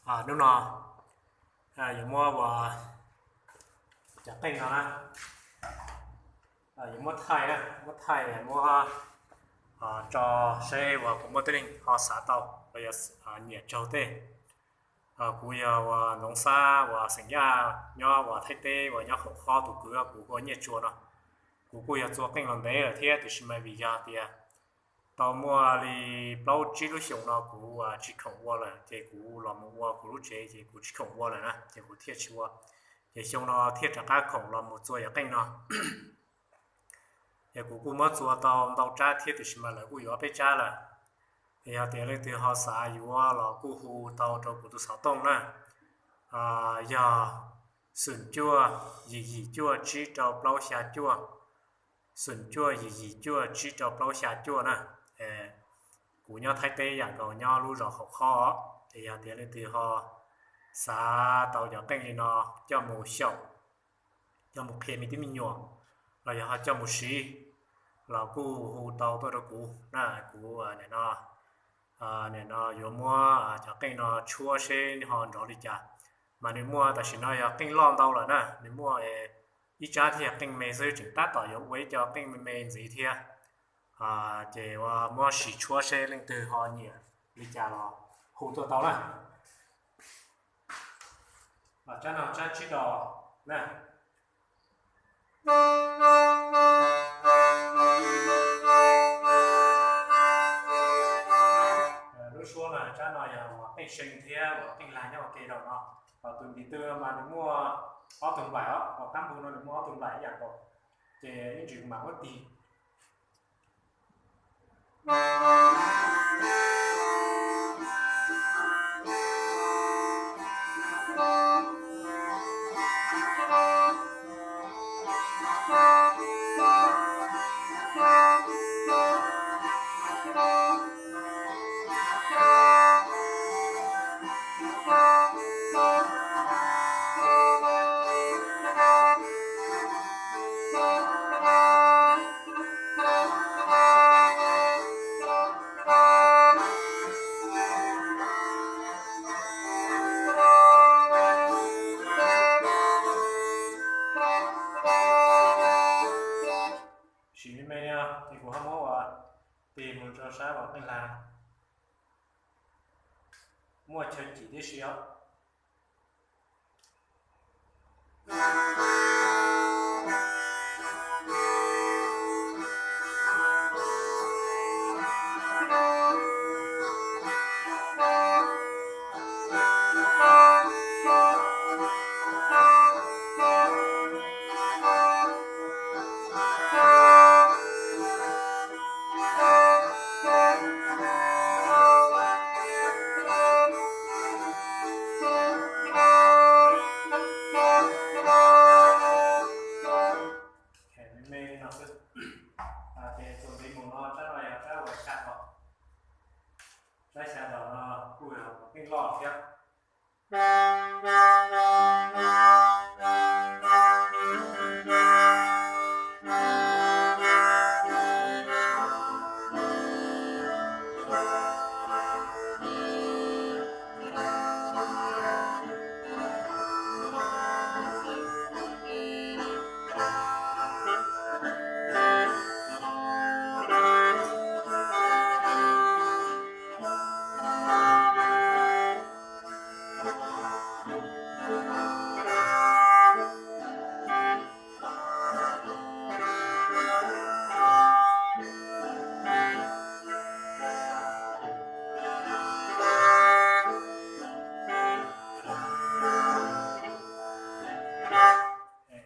Hnub no yuav muab ua cov qeej no na, yuav muab thaij na, muab thaij muab tso seb uas puas muaj tib neeg ho xav tau los yog nyiam tsaug tej. Kuv yog uas Ntxoov Xab uas xeem Yaj nyob uas Thaib teb uas nyob Khaum Khob tus kwv, kuv hu ua Nyiaj Tsua no. Kuv kuj yog txua qeej los ntev lawm thiab, tiam sis mas vim yog tias tau muaj li plaub tsib lub xyoos no kuv tsis khoom ua lawm ces kuv los mus ua kuv lub tsev ces kuv tsis khoom ua lawm na ces kuv thiaj tsis ua. Ces xyoo no thiaj rov qab khoom los mus txua cov qeej no. Ces kuv kuj muab txua tau ntau tsab thiab, tiam sis mas lawv kuj yuav peb tsab lawm. Yog tias leej twg ho xav yuav los kuj hu tau rau kuv tus xov tooj na, yog xoom cuaj yim yim cuaj tsib rau plaub xya cuaj, xoom cuaj yim yim cuaj tsib rau plaub xya cuaj na. Kuv nyob Thaib teb yam nkaus nyob lub zos Khaum Khob. Ces yog tias leej twg ho xav tau cov qeej li no coj mus xyaum, coj mus qhia me tub me nyuam, los yog ho coj mus siv los kuj hu tau tuaj rau kuv na. Kuv nim no yuav muab cov qeej no tshuab seb ho nrov li cas. Mas nws muaj, tam sim no yog qeej loj ntau lawm na, nws muaj ib tsab thiaj yog qeej me xwb, tseem tab tom yuav ua ib co qeej me me ntxiv thiab. Ces ua muab sim tshuab seb leej twg ho nyiam li cas los hu tuaj tau na. Tsab no tsab tsib dos na. Lub suab no, tsab no yog uas qeej see thiab uas qeej lag nyob ua ke rau no. Tus ntiv tw mas nws muaj ob tug nplaim os, tus qab npug no nws muaj ob tug nplaim ib yam nkaus, ces ib ntsis mam muab tig. Sim me me no ces kuv ho muab ua tig mus rau sab uas qeej lag, muaj chaw cim tib si os. Ces txuas ntxiv mus no, tsab no yog tsab uas xya dos. Tsab xya dos no kuj yog qeej loj thiab.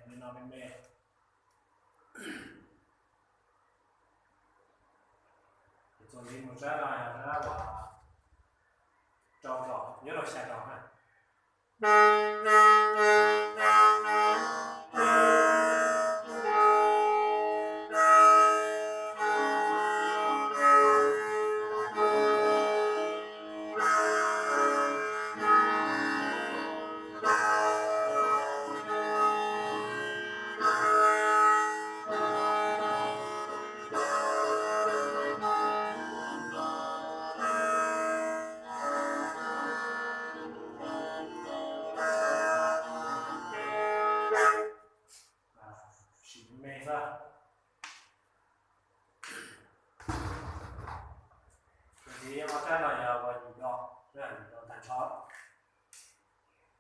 Li no me me. Txuas ntxiv mus tsab no yog tsab uas rau dos, nyob rau xya dos na.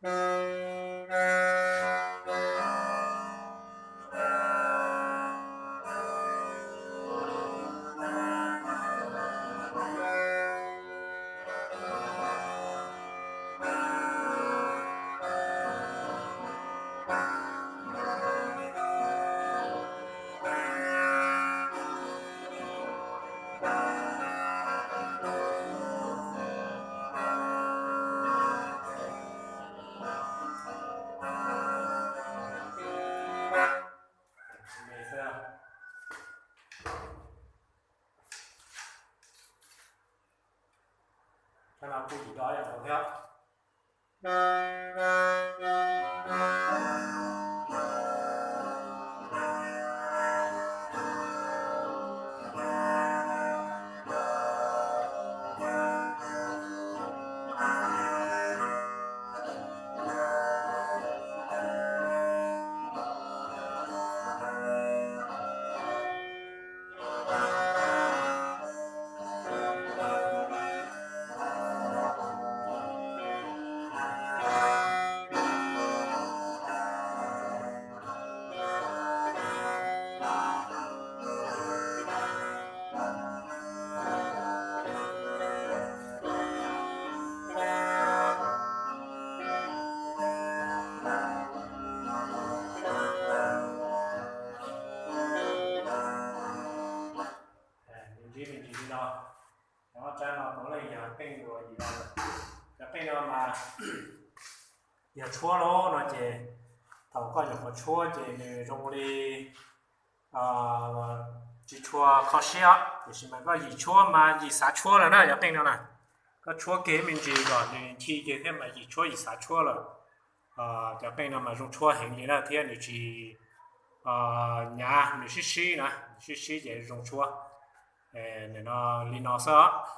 Qhov no kuj yim do ib yam nkaus thiab. Ntsib me ntsis li no, cov tsab no puav leej yog qeej uas yim no lawm. Cov qeej no mas yog tshuab lawm no ces thaum koj nyuam qhuav tshuab ces nws zoo li tsis tshua kho siab, tiam sis mas koj yim tshuab mas yim xav tshuab lawm na cov qeej no na. Koj tshuab kiag me ntsis kom nws nthi kiag thiab mas yim tshuab yim xav tshuab lawm. Cov qeej no mas zoo tshuab heev li na thiab nws tsis hnyav, nws sib sib na, nws sib sib ces zoo tshuab. Nim no li no xwb os.